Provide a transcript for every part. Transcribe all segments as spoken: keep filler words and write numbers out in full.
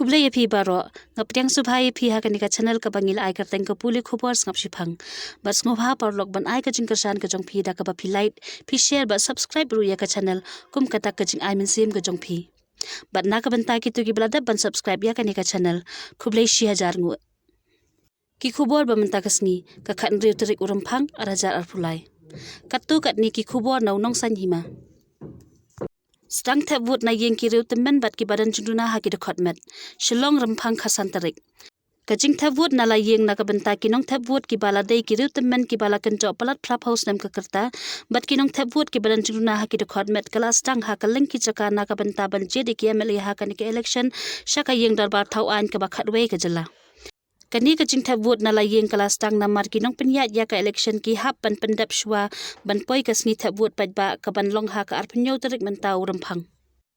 Khublei ïa phi baroh, nga pdiang sngewbha ïa phi ha kane ka channel kaba ngi la ai kyrteng ka Pule Khubor Sngap Shiphang. Bad sngewbha paralok ban ai ka jingkyrshan ka jong phi da kaba phi like, phi share bad subscribe ruh ïa ka channel kum ka dak ka jingai mynsiem ka jong phi. Bad na ka bynta kito kiba la dep ban subscribe ïa kane ka channel, khublei shi hajar nguh. Ki khubor ba mynta ka sngi, ka khathynriew tarik u Rymphang, ar hajar arphew lai. Katto katne ki khubor na u Nongsaiñ Hima. Sdang thep vote na ïing ki riewtymmen bad kiba don jingduna ha ki dkhot met. Shillong, Rymphang, khatsan tarik. Ka jingthep vote na la ïing na ka bynta ki nongthep vote kiba la dei ki riewtymmen kiba la kynjoh palat phraphew snem ka rta, bad ki nongthep vote kiba don jingduna ha ki dkhot met ka la sdang ha kylleng ki jaka na ka bynta ban jied ïa ki M L A ha kane ka election sha ka ïing dorbar thaw aiñ kaba khatwei ka jylla. Kane ka jingthep vote na la ïing ka la sdang namar ki nongpynïaid ïa ka election ki hap ban pyndep shuwa ban poi ka sngi thep vote paidbah kaban long ha ka arphew hynñiew tarik mynta u Rymphang.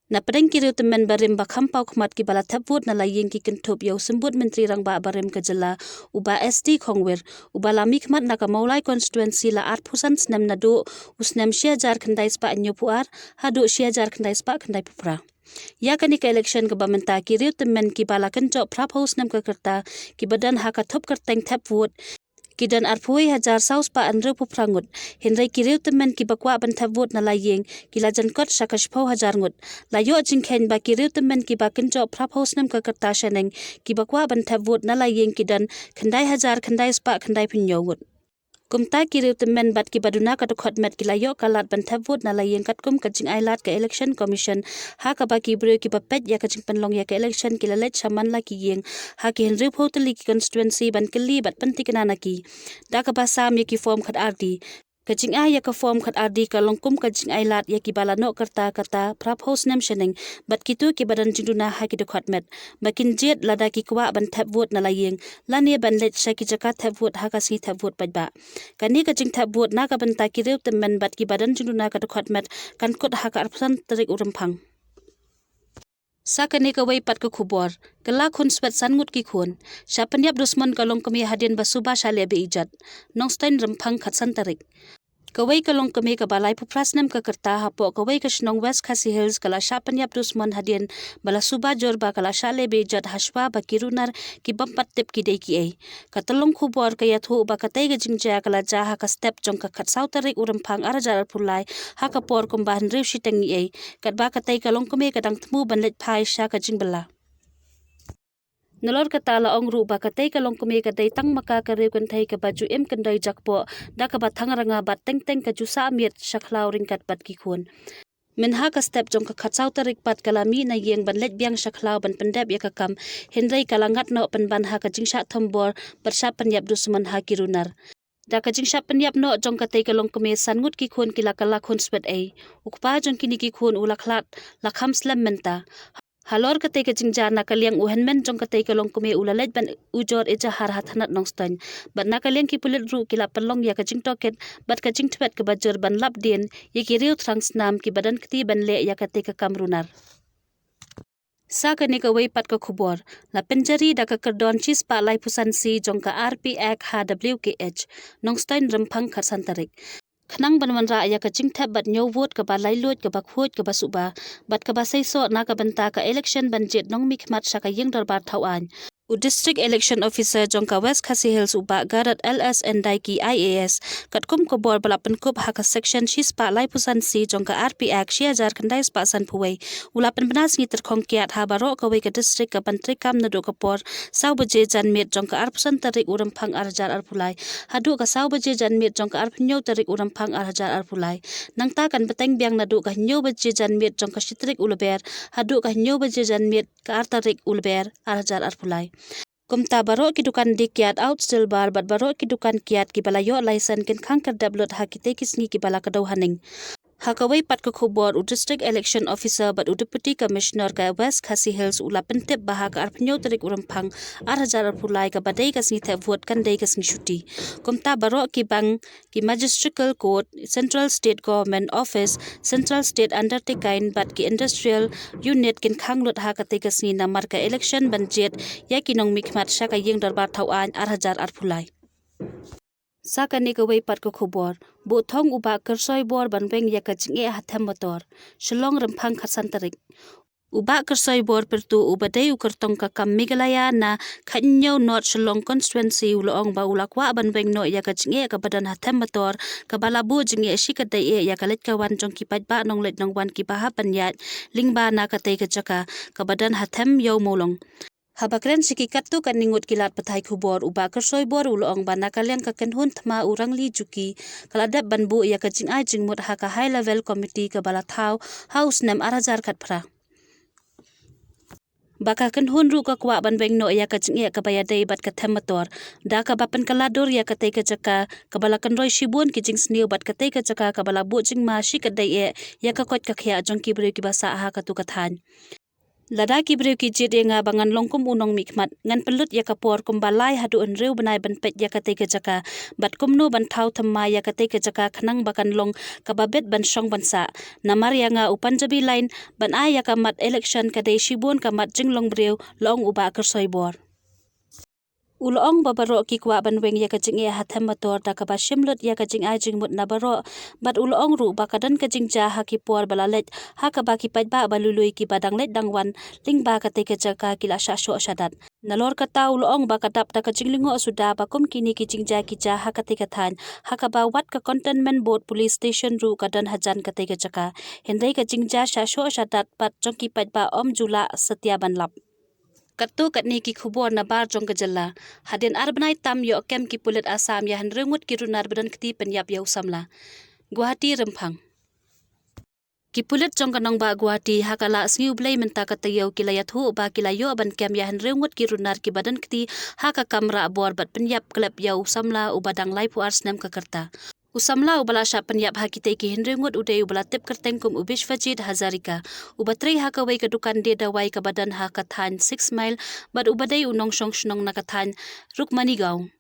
Na pdeng ki riewtymmen barim ba kham paw khmat kiba la thep vote na la ïing ki kynthup ïa u Symbud Myntri Rangbah barim ka jylla, u Bah S D Khongwir, uba la mihkhmat na ka Mawlai constituency la arphew san snem naduh u snem shi hajar khyndai spah hynñiewphew ar haduh shi hajar khyndai spah khyndaiphew phra. Ïa kane ka election kaba mynta, ki riewtymmen kiba la kynjoh phraphew snem ka rta kiba don ha ka thup kyrteng thep vote ki don arphew wei hajar saw spah hynriewphew phra ngut, hynrei ki riewtymmen kiba kwah ban thep vote na la ïing ki la jan kot sha ka shiphew hajar ngut. La ïoh jingkheiñ ba ki riewtymmen kiba kynjoh phraphew snem ka rta shaneng kiba kwah ban thep vote na la ïing ki don khyndai hajar khyndai spah khyndaiphew hynñiew ngut. Kumta ki riewtymmen bad kiba duna ka dkhot met ki la ïoh ka lad ban thep vote na la ïing katkum ka jingai lad ka Election Commission, ha kaba ki briew kiba peit ïa ka jingpynlong ïa ka election ki la leit sha man la ki ïing ha ki hynriewphew tylli ki constituency ban kylli bad pynthikna na ki da kaba sam ïa ki form khatar D. Ka jingai ïa ka form khatar D ka long kum ka jingai lad ïa kiba la noh ka rta ka rta phraphew snem shaneng bad kito kiba don jingduna ha ki dkhot met, ba kin jied lada ki kwah ban thep vote na la ïing lane ban leit sha ki jaka thep vote ha ka sngi thep vote paidbah. Kane ka jingthep vote na ka bynta ki riewtymmen bad kiba don jingduna ka dkhot met kan kut ha ka arphew san tarik u Rymphang. Sa kane kawei pat ka khubor, ka la khun swet san ngut ki khun. Shah pynïap dusmon ka longkmie hadien ba suba shah leh beijot. Nongstoiñ, Rymphang, khatsan tarik. Kawei ka longkmie kaba laiphew phra snem ka rta hapoh kawei ka shnong West Khasi Hills ka la shah pynïap dusmon hadien ba la suba jur ba ka la shah leh beijot hashwa ba ki runar ki bym pat tip ki dei kiei. Ka tyllong khubor ka ïathuh ba katei ka jingjia ka la jia ha ka step jong ka khatsaw tarik u Rymphang ar hajar arphew lai ha ka por kumba hynriew shiteng eiei, katba katei ka longkmie ka dang thmu ban leit phai sha ka jingbylla. Nalor kata la ong ruh ba katei ka longkmie ka dei tang ma ka ka riew kynthei kaba ju im kyndoi jakpoh da kaba thang ranga bad teng teng ka ju sah miet sha khlaw ryngkat bad ki khun. Mynha ka step jong ka khatsaw tarik pat ka la mih na ïing ban leit biang sha khlaw ban pyndep ïa ka kam, hynrei ka la ngat noh pynban ha ka jingshah thombor bad shah pynïap dusmon ha ki runar. Da ka jingshah pynïap noh jong katei ka longkmie, san ngut ki khun ki la kylla khun swet ei. U kpa jong kine ki khun u la khlad, la kham slem mynta. Halor katei ka jingjia, na ka liang u hynmen jong katei ka longkmie u la leit ban ujor ejahar ha thanat Nongstoiñ. Bad na ka liang ki pulit ruh ki la pynlong ïa ka jingtohkit bad ka jingthwet kaba jur ban lap dien ïa ki riew thrang snam kiba don kti ban leh ïa katei ka kam runar. Sa kane kawei pat ka khubor, la pynjari da ka kyrdon shispah laiphew san C jong ka R P Act ha W K H, Nongstoiñ, Rymphang, khatsan tarik. Khnang ban wanrah ïa ka jingthep bad ñiew vote kaba laitluid, kaba khuid, kaba suba bad kaba seisoh na ka bynta ka election ban jied nongmihkhmat sha ka ïing dorbar thaw aiñ, u District Election Officer jong ka West Khasi Hills, u Bah Garod L S Endaiki, I A S, katkum ka bor ba la pynkup ha ka section shispah laiphew san C jong ka R P Act shi hajar khyndai spah sanphew wei, u la pynbna sngi tyrkhong kiad ha baroh kawei ka district kaban treikam naduh ka por saw baje janmiet jong ka arphew san tarik u Rymphang ar hajar arphew lai haduh ka saw baje janmiet jong ka arphew hynñiew tarik u Rymphang ar hajar arphew lai. Nangta kan bteng biang naduh ka hynñiew baje janmiet jong ka shi tarik u Lber haduh ka hynñiew baje janmiet ka ar tarik u Lber ar hajar arphew lai. Kumta baroh ki dukan die kiad, outdoor bar bad baroh ki dukan kiad kiba la ïoh license kin khang kyrdep lut ha kitei ki sngi kiba la kdew haneng. Ha kawei pat ka khubor, u District Election Officer bad u Deputy Commissioner ka West Khasi Hills u la pyntip ba ha ka arphew hynñiew tarik u Rymphang ar hajar arphew lai kaba dei ka sngi thep vote kan dei ka sngi shuti. Kumta baroh ki bang, ki Magistrates' Court, Central State Government Office, Central State Undertaking bad ki Industrial Unit kin khang lut ha katei ka sngi namar ka election ban jied ïa ki nongmihkhmat sha ka ïing dorbar thaw aiñ ar hajar arphew lai. Sa kane kawei pat ka khubor, buh thong u Bah Kyrsoi Bor ban weng ïa ka jingeh ha them motor. Shillong, Rymphang, khatsan tarik. U Bah Kyrsoi Bor Pyrtuh uba dei u kyrtong ka kam Meghalaya na Khatnyew North Shillong Constituency u la ong ba u la kwah ban weng noh ïa ka jingeh kaba don ha Them Mator kaba la buh jingeh shikatdei eh ïa ka leit ka wan jong ki paidbah nongleit nongwan kiba hap ban ïaid lyngba na katei ka jaka kaba don ha Them Ïew Mawlong. Haba kren sha ki katto katne ngut ki lad pathai khubor, u Bah Kyrsoi Bor u la ong ba na ka liang ka kynhun thma u Rangli Juki ka la dep ban buh ïa ka jingai jingmut ha ka High Level Committee kaba la thaw ha u snem ar hajar khatphra. Ba ka kynhun ruh ka kwah ban weng noh ïa ka jingeh kaba ïadei bad ka Them Mator da kaba pynkylla dur ïa katei ka jaka kaba la kynroi shibun ki jingsniew bad katei ka jaka kaba la buh jingma shikatdei eh ïa ka koit ka khiah jong ki briew kiba sah ha katu ka thaiñ. Lada ki briew ki jied ïa nga ba ngan long kum u nongmihkhmat, ngan pynlut ïa ka por kumba lai haduh hynriew bnai ban peit ïa katei ka jaka bad kumno ban thaw thymmai ïa katei ka jaka khnang ba kan long kaba bit ban shong ban sah. Namar ïa nga u Punjabi Line ban ai ïa ka mat election ka dei shibun ka mat jinglong briew, la ong u Bah Kyrsoi Bor. U la ong ba baroh ki kwah ban weng ïa ka jingeh ha Them Mator da kaba shim lut ïa ka jingai jingmut na baroh, bad u la ong ruh ba ka don ka jingjia ha ki por ba la leit ha kaba ki paidbah ba lui lui kiba dang leit dang wan lyngba katei ka jaka ki la shah shoh shah dat. Nalor kata u la ong ba ka dap da ka jinglyngngoh suda ba kum kine ki jingjia ki jia ha katei ka thaiñ ha kaba wat ka Cantonment Board Police Station ruh ka don hajan katei ka jaka. Hynrei ka jingjia shah shoh shah dat pat jong ki paidbah ym ju lah satia ban lap. Katto katne ki khubor na bar jong ka jylla. Hadien ar bnai tam ïoh kem ki pulit Assam ïa hynriew ngut ki runar ba don kti pynïap ïa u samla. Guwahati, Rymphang. Ki pulit jong ka nongbah Guwahati ha ka la sngi U Blei mynta ka taïew ki la ïathuh ba ki la ïoh ban kem ïa hynriew ngut ki runar kiba don kti ha ka kam rah bor bad pynïap klep ïa u samla uba dang laiphew ar snem ka rta. U samla uba la shah pynïap ha kitei ki hynriew ngut u dei uba la tip kyrteng kum u Bishwajit Hazarika, uba trei ha kawei ka dukan die dawai kaba don ha ka thaiñ Six Mile, bad uba dei u nongshong shnong na ka thaiñ Rukmanigaon.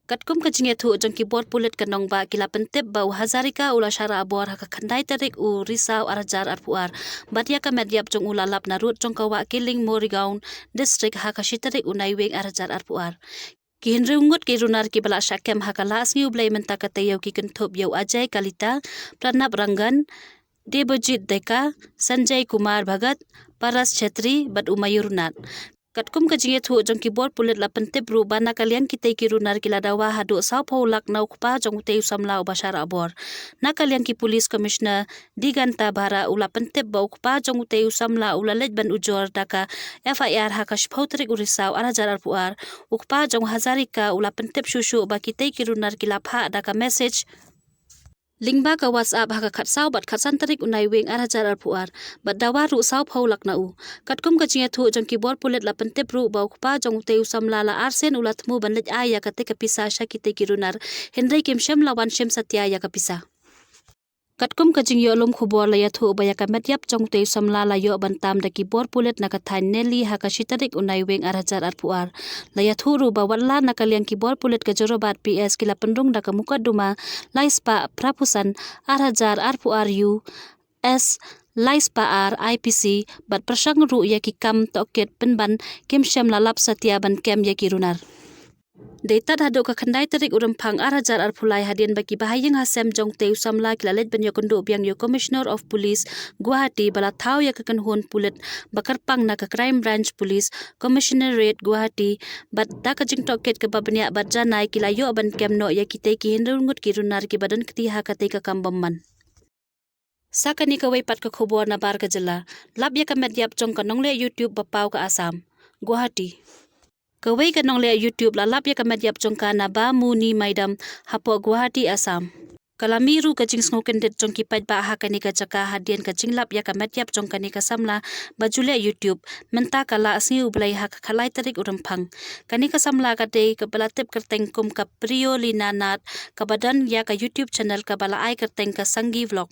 Katkum ka jingïathuh jong ki bor pulit ka nongbah ki la pyntip ba u Hazarika u la shah rah bor ha ka khyndai tarik u Risaw ar hajar arphew ar, bad ïa ka met ïap jong u la lap na rud jong ka wah Killing, Morigaon District ha ka shi tarik u Naiwieng ar hajar arphew ar. Ki hynriew ngut ki runar kiba la shah kem ha ka la sngi U Blei mynta ka taïew ki kynthup ïa u Ajay Kalita, Pranab Rangan, Debojit Deka, Sanjay Kumar Bhagat, Paras Chhetri bad u Mayur Nath. Katkum ka jingïathuh jong ki bor pulit la pyntip ruh ba na ka liang kitei ki runar ki la dawa haduh sawphew lak na u kpa jong utei u samla uba shah rah bor. Na ka liang ki Police Commissioner Diganta Bara u la pyntip ba u kpa jong utei u samla u la leit ban ujor da ka F I R ha ka shiphew tarik u Risaw ar hajar arphew ar. U kpa jong u Hazarika u la pyntip shuh shuh ba kitei ki runar ki la phah da ka message lyngba ka WhatsApp ha ka khatsaw bad khatsan tarik u Naiwieng ar hajar arphew ar, bad dawa ruh sawphew lak na u. Katkum ka jingïathuh jong ki bor pulit la pyntip ruh ba u kpa jong utei u samla la arsien u la thmu ban leit ai ïa katei ka pisa sha kitei ki runar, hynrei kim shym la wan shim satia ïa ka pisa. Katkum ka jingïoh lum khubor la ïathuh ba ïa ka met ïap jong utei u samla la ïoh ban tam da ki bor pulit na ka thaiñ Nellie ha ka shi tarik u Naiwieng ar hajar arphew ar. La ïathuh ruh ba watla na ka liang ki bor pulit ka Jorabat P S ki la pynrung da ka mukotduma lai spah phraphew san ar hajar arphew ar U S lai spah ar I P C bad pyrshang ruh ïa ki kam tohkit pynban, kim shym la lap satia ban kem ïa ki runar. Dei tad haduh ka khyndai tarik u Rymphang ar hajar arphew lai hadien ba ki bahaïing hasem jong utei u samla ki la leit ban ïakynduh biang ïa u Commissioner of Police Guwahati ba la thaw ïa ka kynhun pulit ba kyrpang na ka Crime Branch Police Commissionerate Guwahati, bad da ka jingtohkit kaba bniah bad janai ki la ïoh ban kem noh ïa kitei ki hynriew ngut ki runar kiba don kti ha katei ka kam bymman. Sa kane kawei pat ka khubor na bar ka jylla. Lap ïa ka met ïap jong ka nongleh YouTube ba paw ka Assam. Guwahati. Kawei ka nongleh YouTube la lap ïa ka met ïap jong ka na Bamuni Maidam hapoh Guwahati, Assam. Ka la mih ruh ka jingsngewkyndit jong ki paidbah ha kane ka jaka hadien ka jinglap ïa ka met ïap jong kane ka samla ba ju leh YouTube mynta ka la sngi U Blei ha ka khatlai tarik u Rymphang. Kane ka samla ka dei kaba la tip kyrteng kum ka Priyolina Nath, kaba don ïa ka YouTube channel kaba la ai kyrteng ka Sangi Vlog.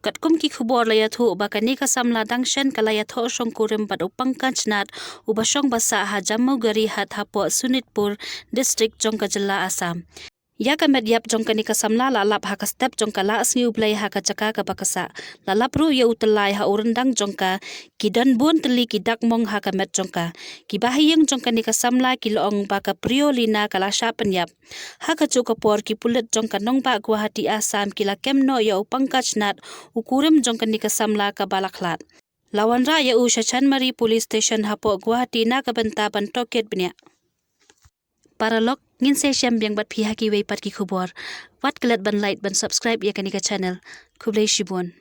Katkum ki khubor la ïathuh ba kane ka samla dang shen ka la ïathoh shongkurim bad u Pankaj Nath, uba shong ba sah ha Jamugari Hat hapoh Sonitpur District jong ka jylla Assam. Ïa ka met ïap jong kane ka samla la lap ha ka step jong ka la sngi U Blei ha ka jaka kaba ka sah. La lap ruh ïa u tyllai ha u ryndang jong ka, ki don bun tylli ki dak mong ha ka met jong ka. Ki bahaïing jong kane ka samla ki la ong ba ka Priyolina ka la shah pynïap. Ha kajuh ka por ki pulit jong ka nongbah Guwahati, Assam ki la kem noh ïa u Pankaj Nath, u kurim jong kane ka samla kaba la khlad. La wanrah ïa u sha Chandmari Police Station hapoh Guwahati na ka bynta ban tohkit bniah. Paralok, ngin sa ïashem biang bad phi ha kiwei pat ki khubor. Wat klet ban like ban subscribe ïa kane ka channel. Khublei shibun.